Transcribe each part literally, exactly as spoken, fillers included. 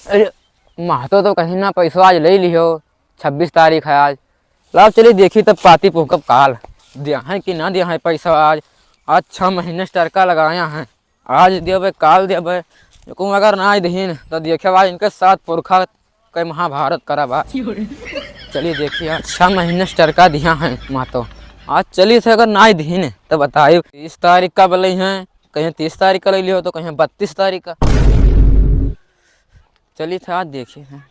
अरे, महतो तो कहिन ना पैसवा आज लइ लिहो, छब्बीस तारीख है आज। लाओ चली देखी तब पाती पुहकब काल, दिया है कि ना दिया है पैसा आज। आज छह महीने से टरका लगाया है, आज देबे काल देबे, लेकिन अगर ना दिहिन तो देखे भाई इनके साथ पुरखा के महाभारत करा बा। चली देखी आज छह महीने से टरका दिया है महतो, आज चली थे अगर ना दिहिन तो बताई तीस तारीख का बोले हैं, कहीं तीस तारीख का लइ लिहो तो कहीं बत्तीस तारीख का। चली था आज देखी है,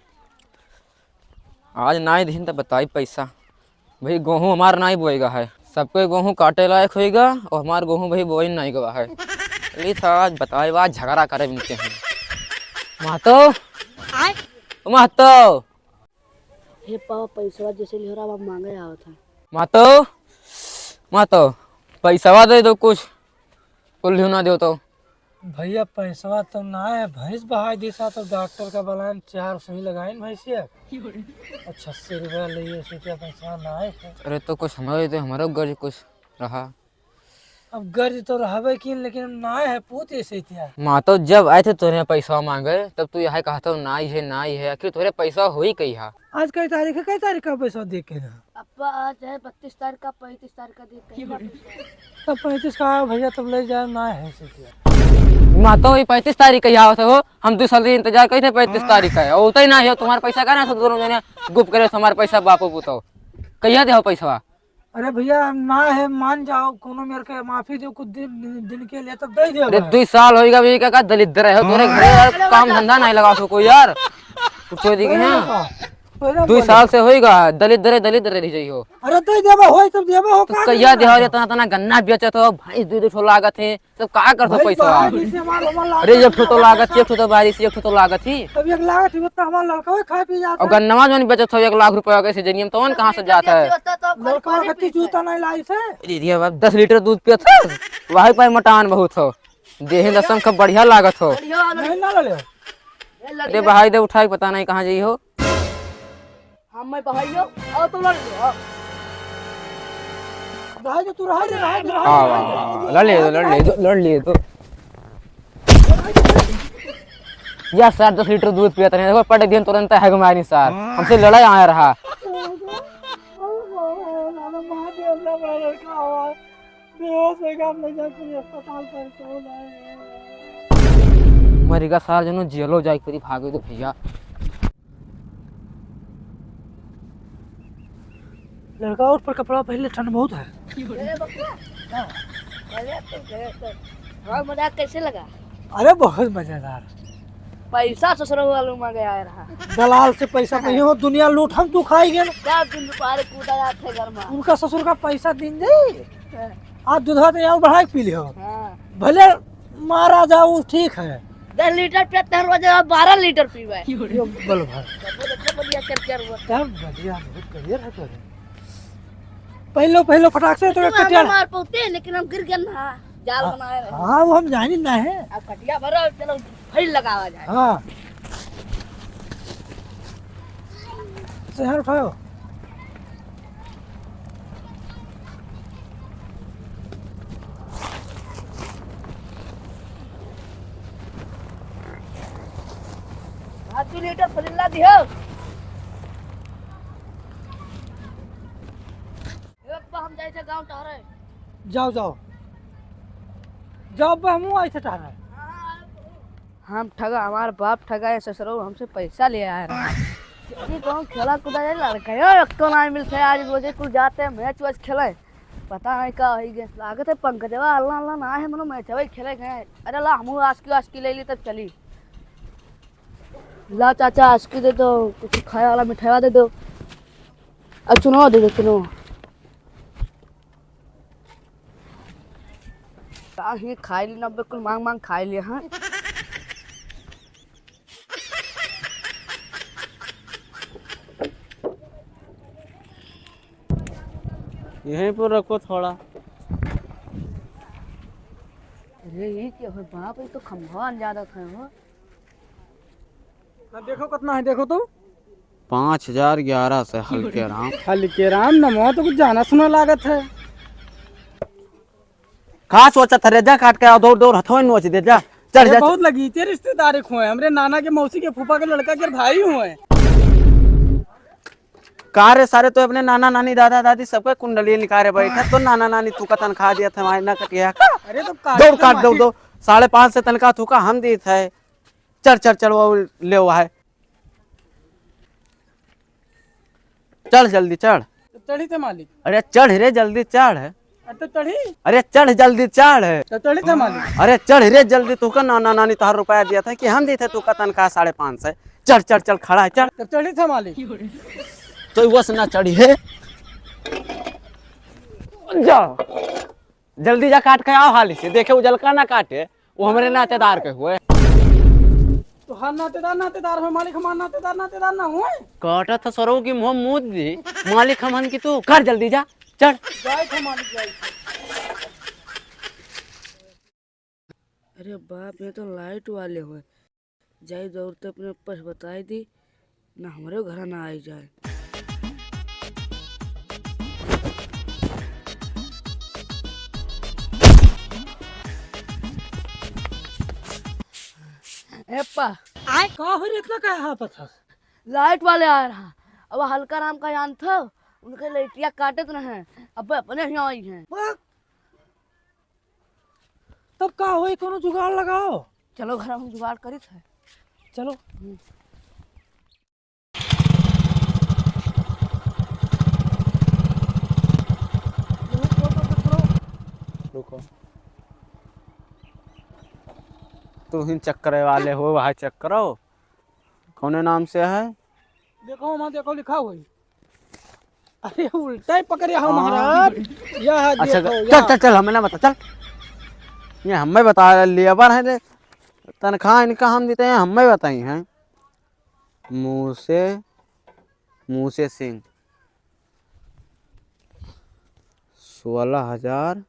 आज नाई दिहिन त बताई पैसा। भाई गेहूँ हमार नाई बोएगा है, सबके गेहूँ काटे लायक होइगा और हमार गेहूँ भाई बोई नाई गवा है। चली था आज बताई बा झगड़ा करे मिलते हैं। महतो, आय? ओ महतो, हे पापा, पैसवा जैसे लिहो रहा, अब मांगे आवत है। महतो, महतो, पैसवा दे दो कुछ, कुल लिहो ना दो तो। भैया, पैसवा तो ना है, भैंस बहाई दी सा तो डॉक्टर का बलान चार सुई लगाइन भैंसिया। और छस्सी रुपया लिए, सोचा पैसवा ना है। अरे तो कुछ हमारे, तो हमारा गर्ज कुछ रहा। अब गर्ज तो रहबे की, लेकिन अब नाय है, पूत ऐसे ही थिया। महतो, जब आए थे तोरे पैसा मांगे, तब तू यह कहत हो, "नाई है, नाई है।" आखिर तोरे पैसा होई कहिया? आज कई तारीख है, कई तारीख का पैसा दे के ना? अब्बा, आज है बत्तीस तारीख का, पैंतीस तारीख का दे के ना पैसा। तब पैंतीस का आयो भैया, तब ले जाओ, ना है ऐसे थिया। महतो, ये पैंतीस तारीख कहिया आवत हो? हम दो साल से इंतजार करी थे पैंतीस तारीख का है, और उतना ही ना हो तुम्हारा पैसा का ना, सब दोनों जने गुप करे हमारा पैसा, बापो पुतो। कहिया दे हो पैसा? अरे भैया, ना है, मान जाओ, कोनो मेरे के माफी दो, कुछ दिन, दिन के लिए तब दे दे अरे, भाई। दुई साल होइगा, अभी का, का दलिद्र है, तोरे घरे यार काम धंधा नहीं लगा सको यार। कुछ हो दी अरे हैं? बाबा, अरे दुई बोले। साल से होइगा, दलिद्र, दलिद्र रह जाइयो। अरे दे देबा, होई तब देबा हो, तो का कहिया करना देहा रे, है? तना, तना गन्ना बेचत हो, भैंस दू, दू ठो लागत है, तब का करत हो भाई, पैसा? बाहर से हमार, हमार अरे, लागत एक ठो तो है, लागत, एक ठो तो बारिश, एक ठो तो लागत ही। तब एक लागत ही, उतना हमार लड़का खाए पी जाता और है। गन्नवा जौन बेचत हो एक लाख रुपया के सीजनिया में, तो कौन कहाँ से जाता है? लड़का के ती जूता नहीं लाई थे। अरे, ये बाप दस लीटर दूध पियत है, वही पर मोटान बहुत हो, देहे दसम खूब बढ़िया लागत हो। नहीं ना ले। अरे, बहाई दे उठाई, पता नहीं कहाँ जाई हो। हम मैं बहाई लो, आओ तो लड़ लो, आओ। रहा दे तू, रहा दे, रहा दे, रहा दे, हाँ, रहा दे। हाँ, हाँ, लड़ लिए तो, लड़ लिए तो, लड़ लिए तो। यार, सात दस लीटर दूध पियत रहे, देखो, पट दिन तुरंत है हमारी सार। हमसे लड़ाई आया रहा। बेहोश हो गया, हम ले जाके अस्पताल पर छोड़ आए। मरिगा सार जनो जेलो जाए करी, भागे दो भैया। लड़का उठ पर कपड़ा पहन ले, ठंड बहुत है। अरे बकरा। हाँ। अरे तो, अरे तो, हमारा मजाक कैसे लगा? अरे बहुत मजेदार। पैसा ससुर वालों मांगे आए रहा। दलाल से पैसा नहीं हो, दुनिया लूट हम तू खाई गए। क्या दिन दोपहर कूदा जाते घर में। उनका ससुर का पैसा दिन जाई। हाँ। आज दूधवा तो यहाँ बढ़ा के पी लियो। हाँ। भले मारा जाऊ, ठीक है। दस लीटर पियत है रोज, अब बारह लीटर पीबे। यो बोल भाई। तब देखो बढ़िया चर चर हुआ। तब बढ़िया, बहुत बढ़िया है तोरे। पहलो, पहलो फटाक से तो तू कटिया हमें मार पौते, लेकिन हम गिर गए ना, जाल हाँ, बनाए रहे। हाँ, वो हम जानी ना है। अब कटिया भरो, चलो, फिर लगावा जाए। हाँ। से यहाँ उठाओ। पाँच लीटर फजीला दिहो। ए बप्पा, हम जाए थे गाँव टहरे। जाओ, जाओ। जाओ बप्पा, हमहूँ आए थे टहरे। हम ठगा, हमार बाप ठगा, ये ससुरो हमसे पैसा ले आए रहा। ये गाँव खेला कूदा जाए, लड़का यो एक तो ना मिलते, आज रोजे कुल जाते हैं मैच वैच खेले। पता नहीं का होई गे। लागत है पंकजवा अल्लाह अल्लाह ना है, मनो मैचवा ही खेले गए। अरे ला, हमहू आस्की आस्की ले ली तब चली। ला चाचा, आस्की दे दो, कुछ खाए वाला मिठाई दे दो। अब चुनो दे दो, चुनो। का ही खाई ली ना, बिल्कुल मांग मांग खाई लिया, हाँ। यहीं पर रखो थोड़ा। अरे, ये क्या हो बाप, ये तो खंभा ज्यादा खाए हो। हाँ, देखो कितना है, देखो तो। पाँच हजार ग्यारह से हल्के राम। हल्के राम, नमो तो कुछ जाना सुना लागत है। का सोचत है रे, जा काट के आओ, दौड़ दौड़ हथवा नोच दे जा। चढ़ अरे जा। बहुत लगी, तेरे रिश्तेदार एक हुए, हमरे नाना के मौसी के फूफा के लड़का के भाई हुए। का रे सारे, तो अपने नाना नानी दादा दादी सबके कुंडली निकारे बैठा, तो नाना नानी तू का तनखा दिया था, हमारे ना कटिया का? अरे तो काट दौड़ दे काट दौड़ मालिक। दौड़, साढ़े पाँच से तनखा तू का हम दी थे। चढ़ चढ़ चढ़ वो ले हुआ है। चढ़ जल्दी चढ़। तो चढ़ी थे मालिक। अरे चढ़ रे जल्दी चढ़। अरे तो चढ़ी। अरे चढ़ जल्दी चढ़। तो चढ़ी थे मालिक। अरे चढ़ रे जल्दी, तू का नाना नानी तोहर रुपया दिया था कि हम दी थे तू का तनखा साढ़े पाँच सौ। चढ़ चढ़ चढ़ खड़ा है चढ़। तो चढ़ी थे मालिक। तो वो से ना चढ़ी है। जा जल्दी जा काट के आओ हाली से, देखे उजलका ना काटे। वो हमरे नातेदार के हुए। तोहार नातेदार, नातेदार हो मालिक, हमार नातेदार, नातेदार ना हुए। काटत ह सरऊ की मुँह मूद दी। मालिक हमहन की तू कर जल्दी जा, चढ़। जाए थे मालिक, जाए थे। अरे बाप, ये तो लाइट वाले हुए। जाई दौड़ते अपने ऊपर से बताई दी, ना हमरे घर ना आई जाए। ए पा। आय? का हो रे, इतना काहे हाफत हस? लाइट वाले आ रहा। अब हल्का राम का जानत हो, उनके लइटिया काटत रहे, अब अपने ही आई हैं। बक। तब का होई, कोनो जुगाड़ लगाओ। चलो घर हम जुगाड़ करित है। चलो। हम्म। रुको। तू ही चेक करे वाले हो, वहाँ चेक करो। कौने नाम से है? देखो, वहाँ देखो, लिखा हुआ है। अरे, उल्टा ही पकड़े हो हाँ। महाराज। यह अच्छा, देखो, चल, यह। चल, चल, हमें ना बता, चल। ये हमें बता, लेबर है रे। तनख्वाह इनका हम देते हैं, हमें बताई हैं। मूसे, मूसे सिंह। सोलह हजार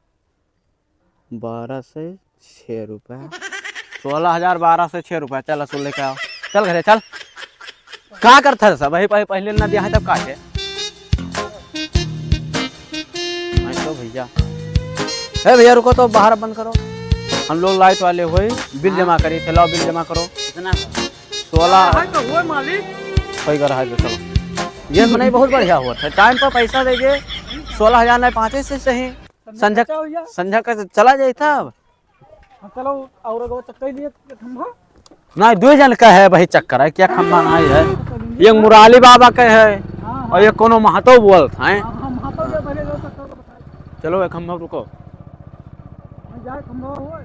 बारह सौ छः रुपया। सोलह हजार बारह सौ छः रुपया। चल, असुल लेके आओ। चल घरे, चल। का करत है सब? वही पह-, पहले ना दिया है, तब का है? नहीं तो भैया। ए भैया, रुको तो, बाहर बंद करो। हम लोग लाइट वाले होई, बिल हाँ। जमा करी थे। लाओ, बिल जमा करो। कितना? सोलह। हाँ, तो हुआ मालिक। कोई कर रहा है, चलो। ये मनई बहुत बढ़िया हुआ था, टाइम पर पैसा दे दे। सोलह हजार नहीं, पाँचे से सही। संझा संझा, का हो गया? संझा का चला जाए था अब। हाँ, चलो, और एगो चक्कर लिए खंभा। नहीं, दो जन का है भाई चक्कर है, क्या खंभा नहीं है? ये मुराली बाबा का है हाँ, हाँ। और ये कोनो महतो बोलत है। हाँ, हाँ, महतो के भले लो चक्कर को बताए। चलो, एक खंभा रुको। हाँ, जाए खंभा हो।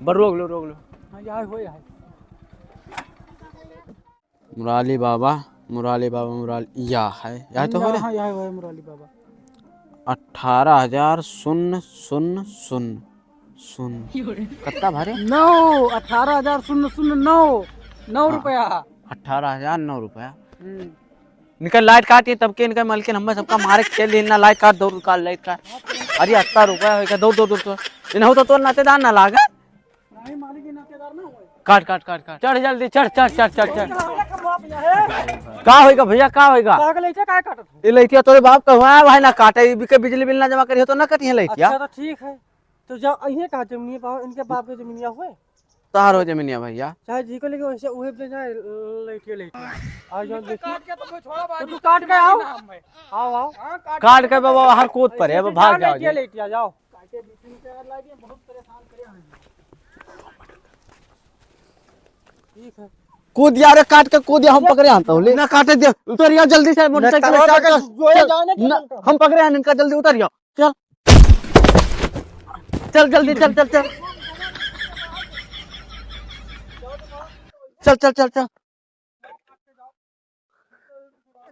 बर रोक लो, रोक लो। हाँ, जाए हो, जाए। मुराली बाबा, मुराली बाबा, मुराली, या है, या तो हो रे। हाँ, या है, वो है मुराली बाबा। अठारह हजार शून्य शून्य शून्य शून्य। कितना भरे? नौ, अठारह हजार शून्य शून्य नौ, नौ हाँ, रुपया। अठारह हजार नौ रुपया। हम्म। इनका लाइट काट, ये तब के इनका मलकिन हमें सबका मारे खेल दी ना, लाइट काट, दौड़ काट, लाइट काट। अरे, अत्ता रुपया है क्या? दौड़, दौड़, दौड़, दौड़। इन्हें तो तोर नातेदार ना लागे। नहीं, मालिक, ये नातेदार ना होए। काट, काट, काट, काट। चढ़ जल्दी, चढ़, चढ़, चढ़, चढ़, चढ़। का होइगा भैया, का होइगा? का के लइका काहे काटत हो? ये लइका तोरे बाप का हुआ है, भाई ना काटे, ये बिके बिजली बिल ना जमा करियो तो ना कटिए लइका। अच्छा, तो ठीक है। तो जा, इहे कहा जमीनिया पाओ, इनके बाप के जमीनिया हुए? तहार हो जमीनिया भैया। चाहे जी को लेके वैसे उहे पे जाए, लइटिया, लइटिया। आ जाओ, देखिए। काट के तो कोई छोड़ा तो बाहर तू काट के आओ। ना हम भाई। आओ, आओ। हाँ, काट काट के के तो बाबा बाहर कूद पड़े, अब ऐसे भाग जाओ, जाओ लइटिया, जी। लइटिया, जाओ। ठीक है। कूद या रे, काट के कूद या, हम पकड़े आनता हूँ, ले। ना काटे दे, उतर या जल्दी से, मोटरसाइकिल ना, स्टार्ट कर। जो है चल, जाने दे ना, तुमको। हम पकड़े आने इनका, जल्दी उतर या। चल। चल जल्दी, चल, चल, चल। चल, चल, चल, चल।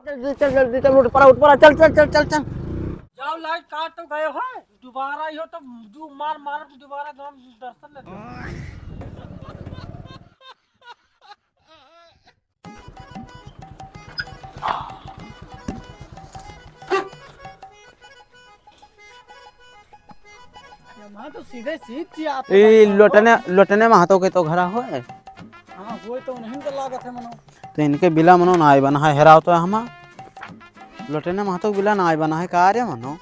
जल्दी चल, जल्दी चल, उठ पड़ा, उठ पड़ा, चल, चल, चल, चल, चल। जाओ, लाइट काट तो गए हो, दोबारा यो तो दू मार मार, दोबारा एकदम दर्शन ले दो। यहाँ तो सीधे सीध थी आप ई लोटने, लोटने महतो के तो घरा होए। हाँ, होए तो उन्हीं के लागत है मनो। तो इनके बिला मनो ना आए बना है, हेराव तो हमा। लोटने महतो के बिला ना आए बना है, का रे मनो?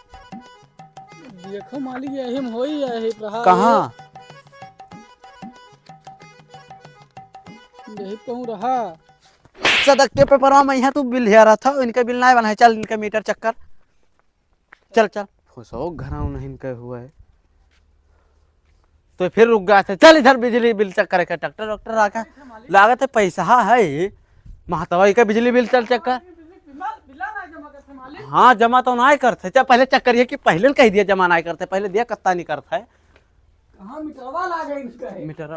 देखो मालिक, यही में होई, यही प्रहार कहाँ? यही कहूँ रहा। सदक के पेपरवा में यहाँ तू बिल हेरा था, इनका बिल नाहीं बना है। चल, इनका मीटर चेक कर। चल, चल। फुसौक घराव नहीं इनका हुआ है। तो फिर रुक गया था। चल इधर बिजली बिल चेक करे का, ट्रैक्टर वैक्टर आके लागत है, पैसा है। महतवा का बिजली बिल चल चेक कर। हाँ, जमा तो नाहीं करते। चल पहले चेक करिए कि पहले न कह दिया जमा नाहीं करते, पहले दिया कत्ता नहीं करता है। कहाँ मीटरवा लागे इनका है? मीटर,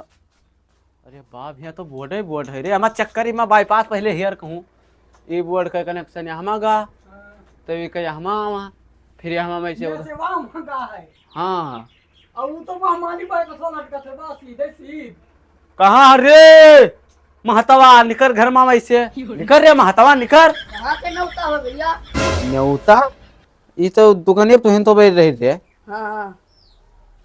अरे बाप, यहाँ तो बोर्डे बोर्ड है रे। हमार चक्कर इमा बाईपास पहले हेर कहूँ, ई बोर्ड का कनेक्शन यहाँ गा, हाँ। तो ये का यहाँ आवा, फिर यहाँ में से यहाँ से वहाँ गा है। हाँ। और वो तो वहाँ माली बाईपास वाला लटका था, बस सीधे सीध। कहाँ रे महतवा, निकर घर में वैसे। निकर रे महतवा, निकर। कहाँ के नेवता हो भैया? नेवता? ई तो दुकानिया पे तुहिन तो बैठ रही रे। हाँ, हाँ।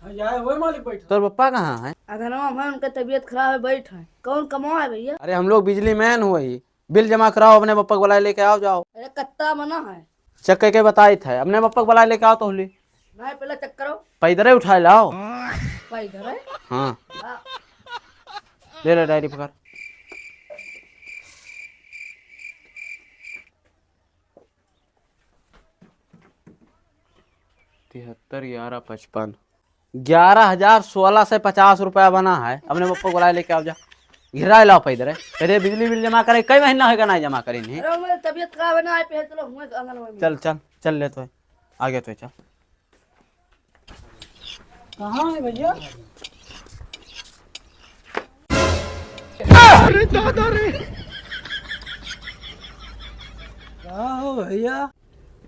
हाँ, जाए हुए मालिक बैठ। तोर पप्पा कहाँ है? अगनवा में उनका तबीयत खराब है, बैठ है। कौन कमाओ है भैया? अरे हम लोग बिजली मैन हुए ही। बिल जमा कराओ, अपने पप्पा को बुलाए लेके आओ जाओ। अरे कत्ता मना है। चेक करके बताई था, अपने पप्पा को बुलाए लेके आओ तो होली। नहीं, पहले चेक करो। पैदरे उठाए लाओ। पैदरे? हाँ। हाँ। ले ले डायरी पकड़। तिहत्तर ग्यारह पचपन, ग्यारह हजार सोलह सौ पचास रुपया बना है। अपने पप्पा को बुलाए लेके आओ जा, घिराए लाओ पैदरे। अरे बिजली बिल जमा करे, कई महीना होगा नाहीं जमा करे नहीं। अरे मेरी तबीयत खराब है ना, आए पे चलो हुए आंगन में। चल चल चल ले तो, आगे तो चल। कहाँ है भैया? अरे दादा रे। कहाँ हो भैया?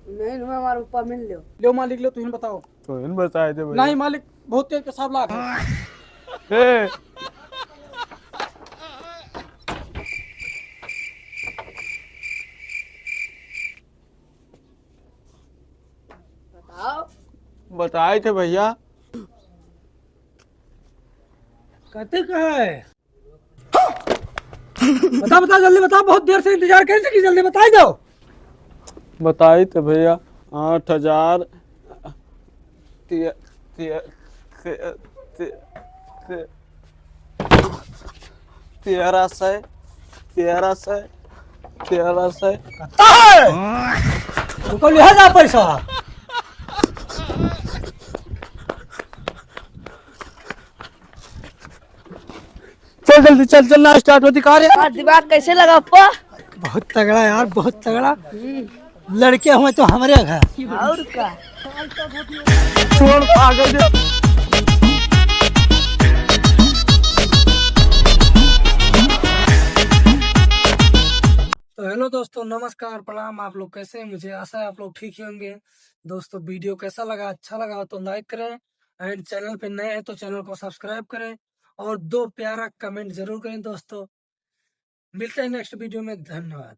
नहीं, हमारे ऊपर मिल लो। लो मालिक, लो, तुहिन बताओ। तुहिन बताए दे भैया। नहीं मालिक, बहुत तेज पेशाब लाग है। ए। बताओ। बताए थे भैया। कहते कहाँ है? बता, बता, जल्दी बता, बहुत देर से इंतजार कैसे की, जल्दी बताई दो। बताई थे भैया, आठ हजार, ते-, ते-, ते-, ते-, ते-, तेरह सौ, तेरह सौ, तेरह सौ। कत्ता है? तुमको लिहा जा पैसा। चल जल्दी चल, चल ना, स्टार्ट होती कार यार। हाँ, दिमाग कैसे लगा पप्पा? बहुत तगड़ा यार, बहुत तगड़ा। लड़के हुए तो हमरे घर। और का? छोड़ पागल दे। तो हेलो दोस्तों, नमस्कार, प्रणाम। आप लोग कैसे हैं? मुझे आशा है आप लोग ठीक ही होंगे। दोस्तों, वीडियो कैसा लगा? अच्छा लगा हो तो लाइक करें, एंड चैनल पे नए हैं तो चैनल को सब्सक्राइब करें और दो प्यारा कमेंट जरूर करें दोस्तों। मिलते हैं नेक्स्ट वीडियो में, धन्यवाद।